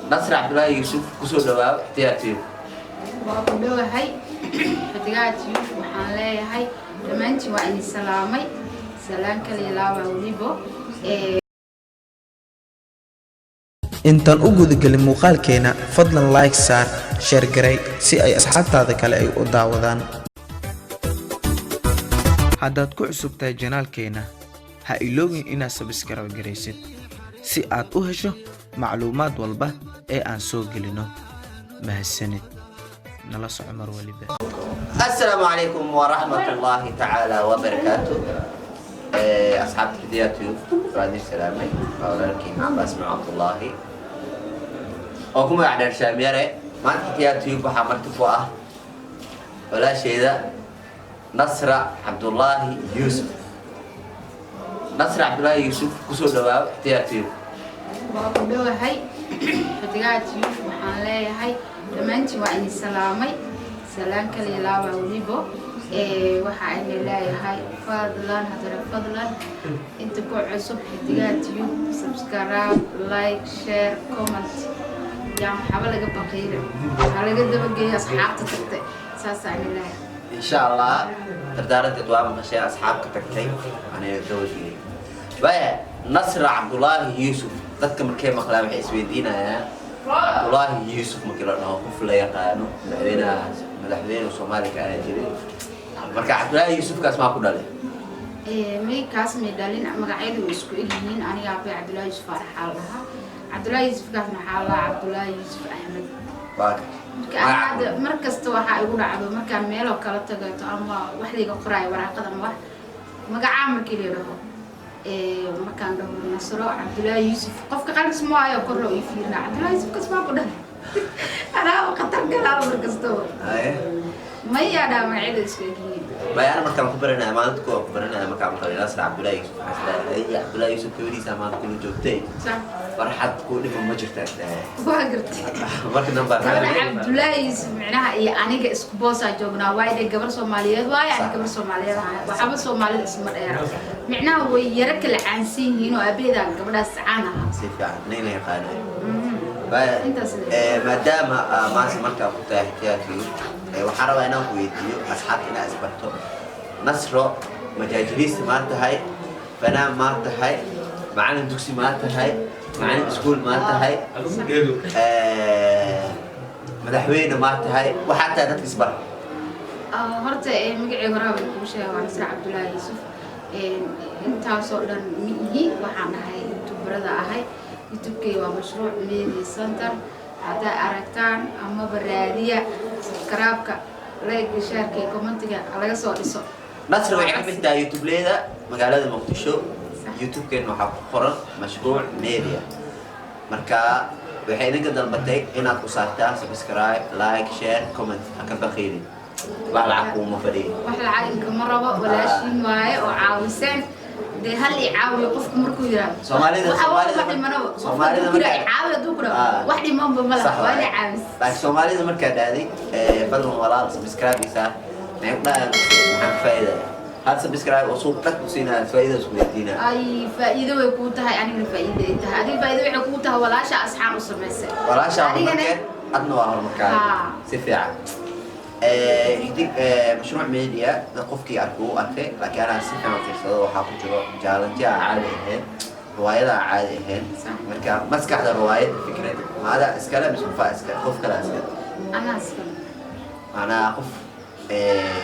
Nasra Cabdullaahi Yuusuf, kusoo dhawaaw Xidigaha Tube. Waa ku dhowahay Xidigaha Tube. Waxaan leeyahay dhammaantiin waa idin salaamay, salaan kaliya laabaa welibo. Intaan u gudagelin muuqaalkeena, fadlan like saar, share garay si ay asxaabtaada kale ay u daawadaan. Haddaad ku cusub tahay channelkeena, ha iloogin inaad subscribe garaysid si aad u hesho macluumaad walba ee aan soo gelino. Mahadsanid, nala soco mar waliba. Assalaamu calaykum waraxmat ullaahi tacaala wabarakaatu. Asxaabta Xidigaha Tube, waa idin salaamay. Waa walaalkiin Cabaas Mac Cabdullaahi oo ku magac dheer Shaamiyare. Maanta Xidigaha Tube waxaa marti ku ah walaasheeda Nasra Cabdullaahi Yuusuf. Nasra Cabdullaahi Yuusuf, kusoo dhawaaw Xidigaha Tube. Waa ku dhowahay Xidigaha Tube. Waxaan leeyahay dhammaantiin waa idin salaamay, salaan kaliya laabaa welibo. Waxa ayna leeyahay fadlan, haddana fadlan, inta ku cusub Xidigaha Tube, subscribe, like, share, comment, yaan waxba laga baqiila, waxaa laga dabageeya asxaabta tagtay. Saasaa ayna leeyahay. Insha Allah, dardaaranteed waa maqashay, asxaabka tagtay aniga dabageeyay. Waaya, Nasra Cabdullaahi Yuusuf, dadka markay maqlaan waxay isweydiinayaan, Cabdullaahi Yuusuf markii la dhaho, qof la yaqaano, madaxweynaha, madaxweyne Soomaaliya ka ahaa jiray. Marka Cabdullaahi Yuusufkaas maa ku dhalay? May, kaas may dhalin. Magacyadu way isku egyihiin. Aniga aabay Cabdullaahi Yuusuf Faarax aa lahaa, Cabdullaahi Yuusufkaasna waxaa lahaa Cabdullaahi Yuusuf Axmed. Waa ka Marka ana hadda mar kasta waxaa igu dhacdo markaan meeloo kala tagato ama wax layga qoraayo waraaqad ama wax magacaa markii la yidhaho, markaan dhaho Nasro Cabdullaahi Yuusuf, qofka qaarkiis ma waayo, kor loo ii fiirina, "Cabdullaahi Yuusuf kas maa ku dhahay?" Anaa khatar galaa mar kastaba. Haye. Mayaa dhaa, magacyada isku egyihiin. Maya, ana markaan ku baranaya, maalinta kuwa ku baranaya, markaan maqlay Nasra Cabdullaahi Yuusuf, waxaan isleeyahay, "Cabdullaahi Yuusuf gabadhiisa maanta kula joogtay, farxad ku dhiman ma jirta," isleeyahay. Waa gartay. Marka dambe Gabadha Cabdullaahi Yuusuf micnaha iyo aniga isku boosaa joognaa, waayo dee gabar Soomaaliyeed waayo, ani gabar Soomaaliyeed ahay. Waxba Soomaalida isma dheera, micnaha way yaro kala caansan yihiin oo aabaheeda gabadhaas caan ahaa. Si fiican, nin la yaqaano. Intaas. Maadaama maanta markaa ku tahay Xidigaha, waxaan rabaa inaan ku weydiiyo, asxaabta inaa isbarto. Nasro, majaajiliista maa tahay, fanaan maa tahay, macalin dugsi maa tahay, macalin iskuul maa tahay, madaxweyne maa tahay? Waxaa tahay dadka isbar. Horta magacii horaa bay kuu sheegay, waa Nasre Cabdullaahi Yuusuf. Intaasoo dhan ma ihi, waxaan ahay youtuberada ahay. Youtubekay waa Mashruuc Media Center. Haddaa aragtaan amaba raadiya, subscribe-ka, like, shareka iyo commentiga laga soo dhiso. Nasra waxay ka mid tahay youtubeleyda magaalada Muqdisho. Youtube-keena waxaa ku qoran Mashruuc Media. Marka waxay idinka dalbatay inaad ku saartaan subscribe, like, share, comment. Ha ka baqiilin, wax lacag kuuma fadhiyo. Wax lacag inkama rabo, walaashiin waaye oo caawiseen. Dee hal i caawiyo qofku markuu yiraahdo, waxa wax dhimanaba qofka hadduu ku yiraahdo, "Caawi," hadduu ku dhaho, wax dhimanba ma laha, waa inay caawis. Laakiin Soomaalida markaa dhahday, "Fadlan walaal, subscribe isaa," maxay ku dhahaan? "Maxaan ka faa'iidaya?" Hal subscribe oo suuq dhag ku siinaya, faa'iida isku weydiinaya. Ay, faa'iido way kuu tahay, anigana faa'iido ay tahay. Adiga faa'iido waxay kuu tahay walaasha asxaan u samaysay. Walaasha Adigana horumarkeed, adna waa horumarkaaga. Si fiican. Xidig Mashruuc Media dad qofkii arkay uu arkay, laakiin anaa si fiican fiirsado. Waxaa ku jiro challenge aan caadi ahayn, riwaayada aan caadi ahayn. Marka maskaxda riwaayadda, fikrad maada iskale mise qofaa iskale, qof kale iskale? Anaa iskale. Macnaha qof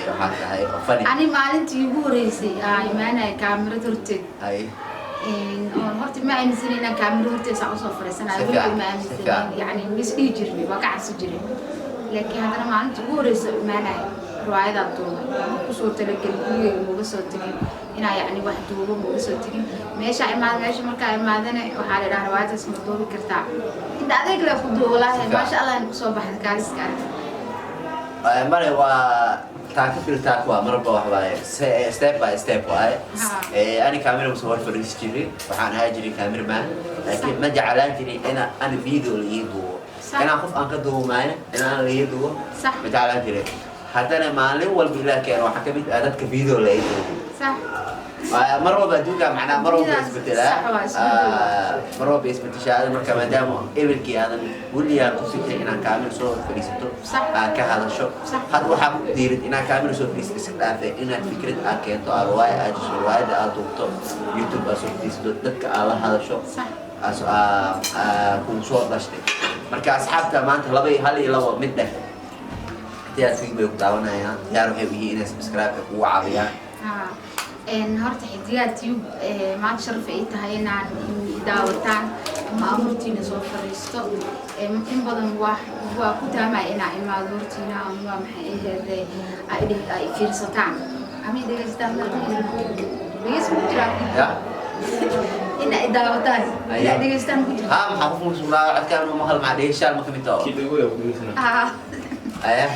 waxaa tahay oo funny. Ani maalintii ugu horeysay aa imaanaya kaamirad horteed, ay oon horta ma aaminsan inaan kaamiro horteed saan usoo fariisanayo. Si Weligay fiican, ma si aaminsanin. fiican. Yani mis dhihi jirnay, waa ka cabsi jiray, laakiin haddana maalinta ugu horeysa imaanaya riwaayadaa duubay. Ma kusoo talagelin, gurigeyga mauga soo tegin inaa yacni wax duubo, mauga soo tegin. Meeshaa imaada, meesha markaa imaadana waxaa la idhaha, "Riwaayadaas ma duubi kartaa?" Inta adeeg le ku duubo, walaahi. Si fiican. Maasha Allah, in kusoo baxda kaaliska arag. Mare waa taaka fil taak, waa marba wax waaye, step by step waaye. Ani camera masoo hor fadhiisi jirin, waxaan ahaa jiray cameraman, laakiin ma jeclaan jirin ina ani video la ii duubo, inaan qof aan ka duubo maayna, inaan la ii duubo ma jeclaan jirin. Haddana maalin walba ilaah keeno, waxaa kamid ah dadka video la ii duubo. Mar walba adduunka macnaha mar walba isbedelaa. Sax waa, isbedel. Ah, mar walba isbedeshaa. Marka maadaama ebelkii aadan weligaa ku sitay inaan kaamil soo fadhiisato, aad ka hadasho, hadda waxaa ku diirid inaad kaamil soo fadhiisato, iska dhaafe inaad fikrad aad keento, aad riwaaya aad jiso, riwaayada aad duubto, YouTube aad soo fadhiisato, dadka aad la hadasho, kugu soo dhashtay. Marka asxaabta maanta laba iyo hal iyo labo mid dheh, diyaar bay ku daawanayaan, diyaar waxay u yihiin inay subscribe ay kugu caawiyaan. Haa. Horta Xidigaha Tube, maanta sharaf ay tahay inaan i daawataan ama aan hortiina soo fadhiisto. In badan waa ku taamaya inaa imaado hortiina ama maxay ahayd ay fiirsataan ama i dhegeysataan. Dhegeys ku jiraa? Ya. In ay daawataan, in ay dhegeystaan ku jira. Ha, maxaa ku sugnaa codkaan maqal maxaa dhegeystaan ma kamid taho? Haa. Aya.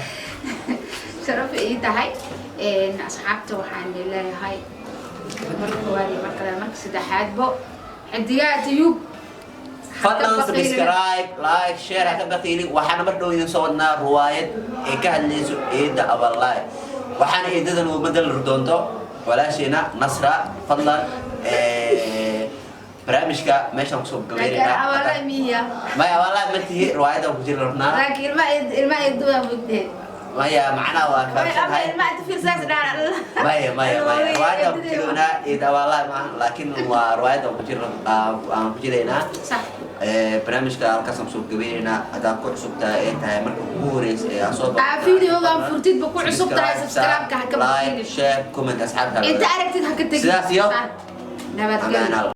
Sharaf ay tahay. Asxaabta waxaan leeyahay marka koowaad iyo marka labaad, marka saddexaadbo, Xidigaha Tube. Fadlan subscribe, like, share ha ka baqiilin. Waxaana mar dhow idin soo wadnaa ruwaayad ee ka hadlayso Eeda Aballaay, waxaana eedadan uu bedel doonto walaasheena Nasra. Fadlan barnaamijka meeshaan kusoo laakiin gabaynaynaa. Aballaay miya? Maya, Aballaay ma tihi, ruwaayadaan ku jiri rabnaa. Laakiin ilma eeduwa mugdee. Maya, macnaha waa ama fahamsanahay. Ilma inta fiirsaas dhaan. Maya, maya, maya, ruwaayadaan ku jiroonaa, Eeda Aballaay maaha, laakiin waa ruwaayadaan ku jir aan ku jiraynaa. Barnaamijka halkaasaan kusoo gabaynaynaa. Haddaad ku cusub tahay ee tahay marka ugu horeysa ee aad soo Aa, videogan furtidba ku cusub tahay, subscribe-ka ha ka like, baqiilin. share, comment, asxaabta Inta aragtid ha ka tegin. Sidaas iyo nabadgelyo. Amaan.